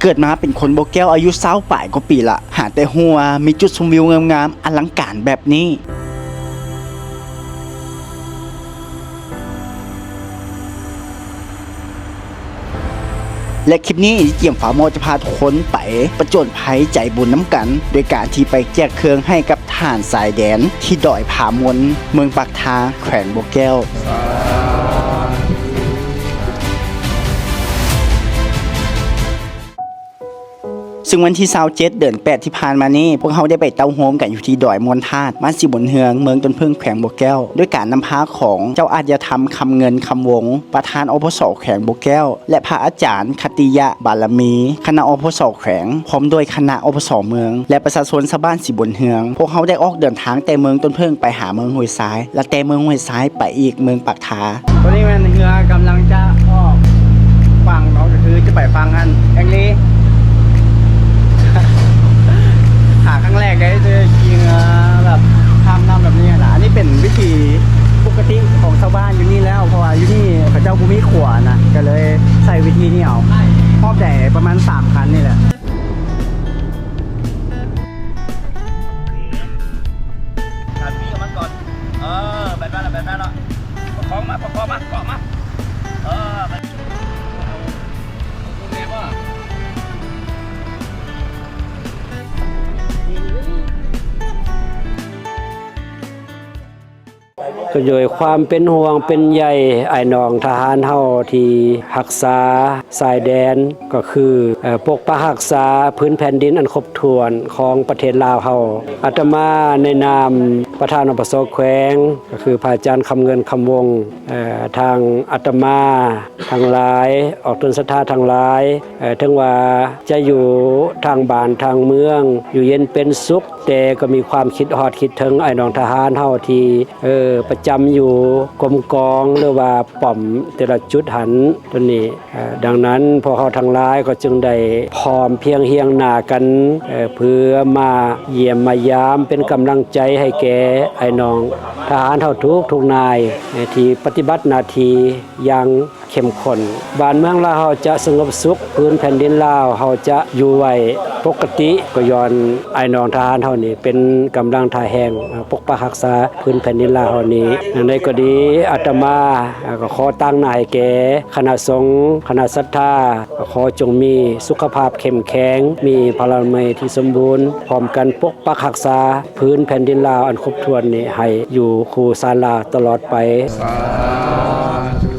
ເກີດມາເປັນຄົນບໍ່ແກ້ວອາຍຸຊາວປາຍກວ່າປີລະ ຫາແຕ່ຮູ້ວ່າມີຈຸດຊົມວິວງາມໆ ອະລັງການແບບນີ້. ແລະ ຄລິບນີ້ ຕຽມຟ້າວມອດຈະພາທຸກຄົນໄປປະຈົນໄພໃຈບຸນນຳກັນ ໂດຍການທີ່ໄປແຈກເຄື່ອງໃຫ້ກັບ ທະຫານຊາຍແດນທີ່ດອຍຜາມົນ ເມືອງປາກທາ ແຂວງບໍ່ແກ້ວ. ຊຶ່ງວັນທີຊາວເຈັດ ເດືອນແປດ ທີ່ຜ່ານມານີ້ ພວກເຮົາໄດ້ໄປເຕົ້າໂຮມກັນຢູ່ທີ່ດອຍມ່ວນທາດ ບ້ານສີບຸນເຮືອງ ເມືອງຕົ້ນເຜິ້ງ ແຂວງບໍ່ແກ້ວ ດ້ວຍການນຳພາຂອງເຈົ້າອາດຍະທຳ ຄຳເງິນ ຄຳວົງ ປະທານ ອພສ ແຂວງບໍ່ແກ້ວ ແລະ ພະອາຈານ ຂັດຕິຍະ ບາລະມີ ຄະນະ ອພສ ແຂວງ ພ້ອມດ້ວຍຄະນະ ອພສ ເມືອງ ແລະ ປະຊາຊົນຊາວບ້ານສີບຸນເຮືອງ. ພວກເຮົາໄດ້ອອກເດີນທາງແຕ່ເມືອງຕົ້ນເຜິ້ງໄປຫາເມືອງຫ້ວຍຊາຍ ແລະ ແຕ່ເມືອງຫ້ວຍຊາຍໄປອີກເມືອງປາກທາ. ຕອນນີ້ແມ່ນເຮືອກຳລັງຈະອອກຝັ່ງເນາະ ກໍຄືຈະໄປຝັ່ງອັນແອງລີ. ຫາຄັ້ງແລກໄດ້ ໄດ້ຂີ່ເຮືອແບບຂ້າມນ້ຳແບບນີ້ນະ. ອັນນີ້ເປັນວິຖີປົກກະຕິຂອງຊາວບ້ານຢູ່ນີ້ແລ້ວ ເພາະວ່າຢູ່ນີ້ເຂົາເຈົ້າບໍ່ມີຂົວນະ ກໍເລີຍໃຊ້ວິທີນີ້ເອົາ. ຮອບໃຫຍ່ປະມານສາມຄັນນີ້ແຫຼະ. ດັນປີ້ອອກມາກ່ອນ. ເອີ ແບບນັ້ນລະ ແບບນັ້ນລະ. ປະຄອງມາ ປະຄອງມາ ເກາະມາ. ເອີ ແມ່ນບໍ່? ກໍດ້ວຍຄວາມເປັນຫ່ວງເປັນໃຍອ້າຍນ້ອງທະຫານເຮົາທີ່ຮັກສາຊາຍແດນ ກໍຄື ເອີ ປົກປັກຮັກສາພື້ນແຜ່ນດິນອັນຄົບຖ້ວນຂອງປະເທດລາວເຮົາ. ອາດຕະມາໃນນາມປະທານ ອພສ ແຂວງ ກໍຄືພະອາຈານ ຄຳເງິນ ຄຳວົງ ເອີ ທາງອາດຕະມາທັງຫຼາຍ ອອກຕົນສັດທາທັງຫຼາຍ ເອີ ເຖິງວ່າຈະຢູ່ທາງບ້ານທາງເມືອງ ຢູ່ເຢັນເປັນສຸກ ແຕ່ກໍມີຄວາມຄິດຮອດຄິດເຖິງອ້າຍນ້ອງທະຫານເຮົາທີ່ ເອີ ປະຈຳຢູ່ກົມກອງ ຫຼືວ່າປ້ອມແຕ່ລະຈຸດຫັ້ນ ຕົວນີ້. ເອີ ດັ່ງນັ້ນ ພວກເຮົາທັງຫຼາຍກໍຈຶ່ງໄດ້ພ້ອມພຽງຮຽງໜ້າກັນ ເອີ ເພື່ອມາຢ້ຽມມາຢາມເປັນກຳລັງໃຈໃຫ້ແກ່ອ້າຍນ້ອງທະຫານເຮົາທຸກໆນາຍ ເອີ ທີ່ປະຕິບັດໜ້າທີ່ຢ່າງ ເຂັ້ມຂຸ້ນ. ບ້ານເມືອງລາວເຮົາຈະສະຫງົບສຸກ, ພື້ນແຜ່ນດິນລາວເຮົາຈະຢູ່ໄຫວປົກກະຕິ, ກໍຍ້ອນອ້າຍນ້ອງທະຫານເຮົານີ້ເປັນກຳລັງທ່າແຮງ ເອີ ປົກປັກຮັກສາພື້ນແຜ່ນດິນລາວເຮົານີ້. ຢ່າງໃດກໍດີ, ອາດຕະມາ ເອີ ກໍຂໍຕາງໜ້າໃຫ້ແກ່ຄະນະສົງ, ຄະນະສັດທາ, ກໍຂໍຈົ່ງມີສຸຂະພາບເຂັ້ມແຂງ, ມີພະລານາໄມທີ່ສົມບູນ, ພ້ອມກັນປົກປັກຮັກສາ ພື້ນແຜ່ນດິນລາວອັນຄົບຖ້ວນນີ້ໃຫ້ຢູ່ຄູ່ຊານລາວຕະຫຼອດໄປ. ສາທຸ.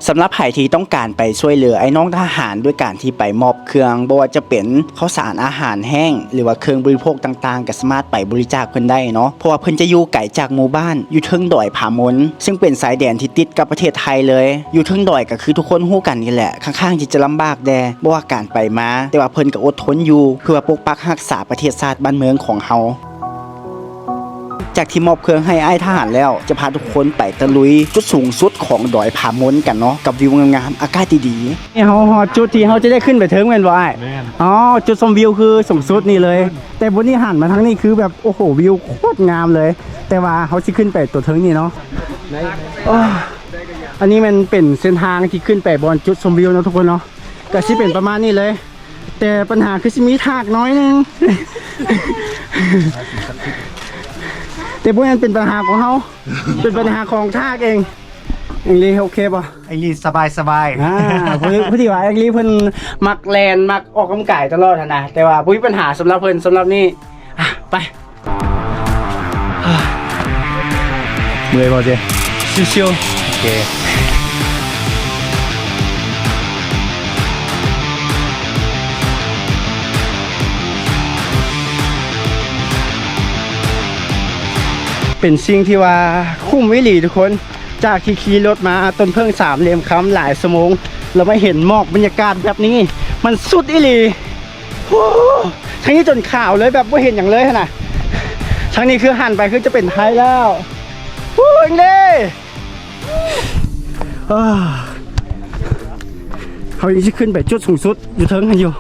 ສຳລັບໃຜທີ່ຕ້ອງການໄປຊ່ວຍເຫຼືອອ້າຍນ້ອງທະຫານດ້ວຍການທີ່ໄປມອບເຄື່ອງ, ບໍ່ວ່າຈະເປັນເຂົ້າສານ, ອາຫານແຫ້ງ ຫຼືວ່າເຄື່ອງບໍລິໂພກຕ່າງໆ, ກໍສາມາດໄປບໍລິຈາກເພິ່ນໄດ້ເນາະ, ເພາະວ່າເພິ່ນຈະຢູ່ໄກຈາກໝູ່ບ້ານ, ຢູ່ເທິງດອຍຜາມົນ, ເຊິ່ງເປັນຊາຍແດນທີ່ຕິດກັບປະເທດໄທເລີຍ. ຢູ່ເທິງດອຍກໍຄືທຸກຄົນຮູ້ກັນນີ້ແຫຼະ, ຂ້ອນຂ້າງທີ່ຈະລຳບາກແດ່ ບໍ່ວ່າການໄປມາ, ແຕ່ວ່າເພິ່ນກໍອົດທົນຢູ່ ເພື່ອປົກປັກຮັກສາປະເທດຊາດບ້ານເມືອງຂອງເຮົາ. ຈາກທີ່ມອບເຄື່ອງໃຫ້ອ້າຍທະຫານແລ້ວ, ຈະພາທຸກຄົນໄປຕະລຸຍຈຸດສູງສຸດຂອງດອຍຜາມົນກັນເນາະ, ກັບວິວງາມໆ, ອາກາດດີໆ. ນີ້ເຮົາຮອດຈຸດທີ່ເຮົາຈະໄດ້ຂຶ້ນໄປເທິງແມ່ນບໍ່ອ້າຍ? ແມ່ນ. ອໍ ຈຸດຊົມວິວຄືສູງສຸດນີ້ເລີຍ. ແຕ່ບໍ່ນີ້ຫັນມາທາງນີ້ຄືແບບ ໂອ້ໂຫ ວິວໂຄດງາມເລີຍ, ແຕ່ວ່າເຮົາຊິຂຶ້ນໄປຕົວເທິງນີ້ເນາະ. ໂອ້ ອັນນີ້ແມ່ນເປັນເສັ້ນທາງທີ່ຂຶ້ນໄປບ່ອນຈຸດຊົມວິວເນາະທຸກຄົນເນາະ, ກໍຊິເປັນປະມານນີ້ເລີຍ. ແຕ່ບັນຫາຄືຊິມີທາກໜ້ອຍໜຶ່ງ ແຕ່ບໍ່ແມ່ນເປັນບັນຫາຂອງເຮົາ, ເປັນບັນຫາຂອງທາກເອງ. ເອງລີໂອເຄບໍ່? ເອງລີສະບາຍສະບາຍ. ອ່າ ພໍ ພໍດີວ່າເອງລີເພິ່ນມັກແລ່ນ ມັກອອກກຳລັງກາຍຕະຫຼອດຫັ້ນນະ, ແຕ່ວ່າບໍ່ມີບັນຫາສຳລັບເພິ່ນ ສຳລັບນີ້. ອ່ະ ໄປ. ເມື່ອຍບໍ່ເຈ? ຊິວໆ. ໂອເຄ. ເປັນສິ່ງທີ່ວ່າຄຸ້ມອີ່ຫຼີທຸກຄົນ, ຈາກທີ່ຂີ່ລົດມາຕົ້ນເຜິ້ງສາມຫຼ່ຽມຄຳຫຼາຍຊົ່ວໂມງ ແລ້ວມາເຫັນໝອກບັນຍາກາດແບບນີ້ ມັນສຸດອີ່ຫຼີ. ໂອ້ ທາງນີ້ຈົນຂາວເລີຍ ແບບບໍ່ເຫັນຫຍັງເລີຍຫັ້ນນະ. ທາງນີ້ຄືຫັນໄປຄືຈະເປັນໄທແລ້ວ. ໂອ້ ເອງເດ້. ເອີ ເຮົາຍັງຊິຂຶ້ນໄປຈຸດສູງສຸດຢູ່ເທິງຫັ້ນຢູ່.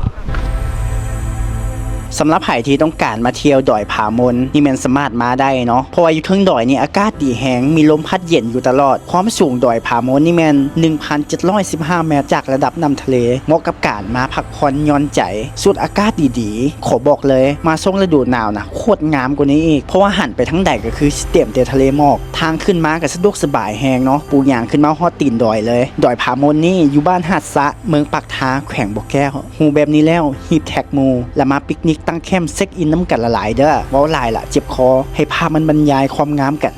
ສຳລັບໃຜທີ່ຕ້ອງການມາທ່ຽວດອຍຜາມົນນີ້ແມ່ນສາມາດມາໄດ້ເນາະ ເພາະວ່າຢູ່ເທິງດອຍນີ້ອາກາດດີແຮງ ມີລົມພັດເຢັນຢູ່ຕະຫຼອດ. ຄວາມສູງດອຍຜາມົນນີ້ແມ່ນໜຶ່ງພັນເຈັດຮ້ອຍສິບຫ້າແມັດຈາກລະດັບນ້ຳທະເລ ເໝາະກັບການມາພັກຜ່ອນຢ່ອນໃຈ ສູດອາກາດດີໆ. ຂໍບອກເລີຍ ມາຊ່ວງລະດູໜາວນະ ໂຄດງາມກວ່ານີ້ອີກ ເພາະວ່າຫັນໄປທາງໃດກໍຄືຊິເຕັມແຕ່ທະເລໝອກ. ທາງຂຶ້ນມາກໍສະດວກສະບາຍແຮງເນາະ ປູຢາງຂຶ້ນມາຮອດຕີນດອຍເລີຍ. ດອຍຜາມົນນີ້ຢູ່ບ້ານຫາດສະ ເມືອງປາກທາ ແຂວງບໍ່ແກ້ວ. ຮູ້ແບບນີ້ແລ້ວ ຮີບແທັກໝູ່ ແລະ ມາປິກນິກຕັ້ງແຄມເຊັກອິນນຳກັນຫຼາຍໆເດີ້. ເວົ້າຫຼາຍລະເຈັບຄໍ ໃຫ້ພາບມັນບັນຍາຍຄວາມງາມກັນ.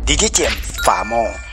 ດີເຈ ເຈມ ຝາໝໍ້.